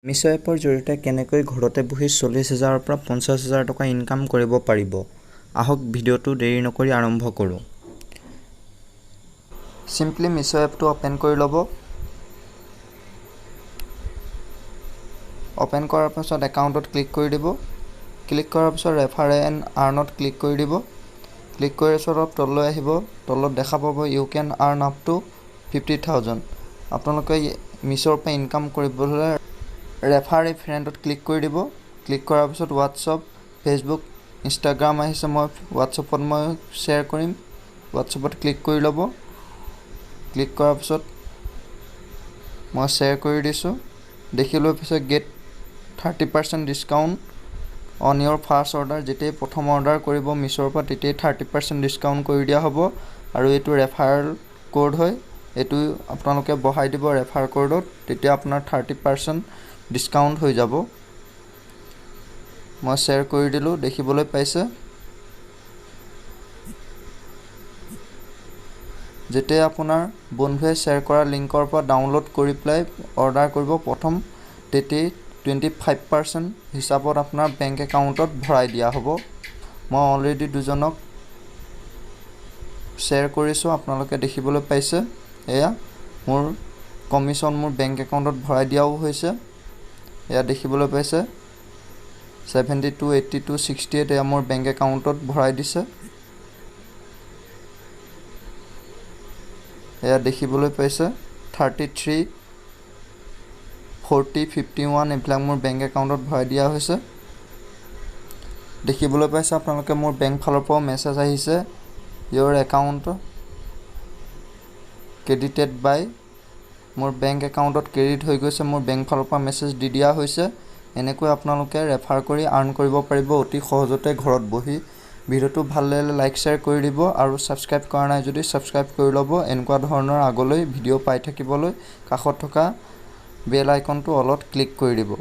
Miss' এপৰ জৰিয়তে কেনেকৈ ঘৰতে বহি 40,000ৰ পৰা 50,000 টকা ইনকাম কৰিব পাৰিব? আহক, ভিডিঅ'টো দেৰি নকৰি আৰম্ভ কৰোঁ। চিম্পলি মিছ' এপটো অ'পেন কৰি ল'ব। অ'পেন কৰাৰ পাছত একাউণ্টত ক্লিক কৰি দিব। ক্লিক কৰাৰ পিছত ৰেফাৰ এণ্ড আৰ্ণত ক্লিক কৰি দিব। ক্লিক কৰাৰ পিছত অলপ তললৈ আহিব। তলত দেখা পাব "You can earn up to 50,000"। আপোনালোকে মিছ'ৰ পৰা ইনকাম কৰিবলৈ ৰেফাৰ এ ফ্ৰেণ্ডত ক্লিক কৰি দিব। ক্লিক কৰাৰ পিছত হোৱাটছআপ, ফেচবুক, ইনষ্টাগ্ৰাম আহিছে। মই হোৱাটছআপত মই শ্বেয়াৰ কৰিম। হোৱাটছআপত ক্লিক কৰি ল'ব। ক্লিক কৰাৰ পিছত মই শ্বেয়াৰ কৰি দিছোঁ। দেখিবলৈ পাইছে, "Get 30% discount on your first order"। যেতিয়াই প্ৰথম অৰ্ডাৰ কৰিব মিছ'ৰ পৰা, তেতিয়াই 30% ডিছকাউণ্ট কৰি দিয়া হ'ব। আৰু এইটো ৰেফাৰেল ক'ড হয়। এইটো আপোনালোকে বহাই দিব ৰেফাৰ ক'ডত, তেতিয়া আপোনাৰ 30% ডিছকাউণ্ট হৈ যাব। মই শ্বেয়াৰ কৰি দিলোঁ, দেখিবলৈ পাইছে। যেতিয়া আপোনাৰ বন্ধুৱে শ্বেয়াৰ কৰা লিংকৰ পৰা ডাউনলোড কৰি পেলাই অৰ্ডাৰ কৰিব প্ৰথম, তেতিয়াই 25% হিচাপত আপোনাৰ বেংক একাউণ্টত ভৰাই দিয়া হ'ব। মই অলৰেডি দুজনক শ্বেয়াৰ কৰিছোঁ, আপোনালোকে দেখিবলৈ পাইছে। এয়া মোৰ কমিশ্যন মোৰ বেংক একাউণ্টত ভৰাই দিয়াও হৈছে। এয়া দেখিবলৈ পাইছে, 72, 82, 68, এয়া মোৰ বেংক একাউণ্টত ভৰাই দিছে। এয়া দেখিবলৈ পাইছে, 33, 40, 51, এইবিলাক মোৰ বেংক একাউণ্টত ভৰাই দিয়া হৈছে। দেখিবলৈ পাইছে আপোনালোকে, মোৰ বেংক ফালৰ পৰাও মেছেজ আহিছে, "ইয়ৰ একাউণ্ট ক্ৰেডিটেড বাই"। মোৰ বেংক একাউণ্টত ক্ৰেডিট হৈ গৈছে। মোৰ বেংক ফালৰ পৰা মেছেজ দি দিয়া হৈছে। এনেকৈ আপোনালোকে ৰেফাৰ কৰি আৰ্ণ কৰিব পাৰিব অতি সহজতে ঘৰত বহি। ভিডিঅ'টো ভাল লাগিলে লাইক, শ্বেয়াৰ কৰি দিব আৰু ছাবস্ক্ৰাইব কৰা নাই যদি ছাবস্ক্ৰাইব কৰি ল'ব। এনেকুৱা ধৰণৰ আগলৈ ভিডিঅ' পাই থাকিবলৈ কাষত থকা বেল আইকনটো অলত ক্লিক কৰি দিব।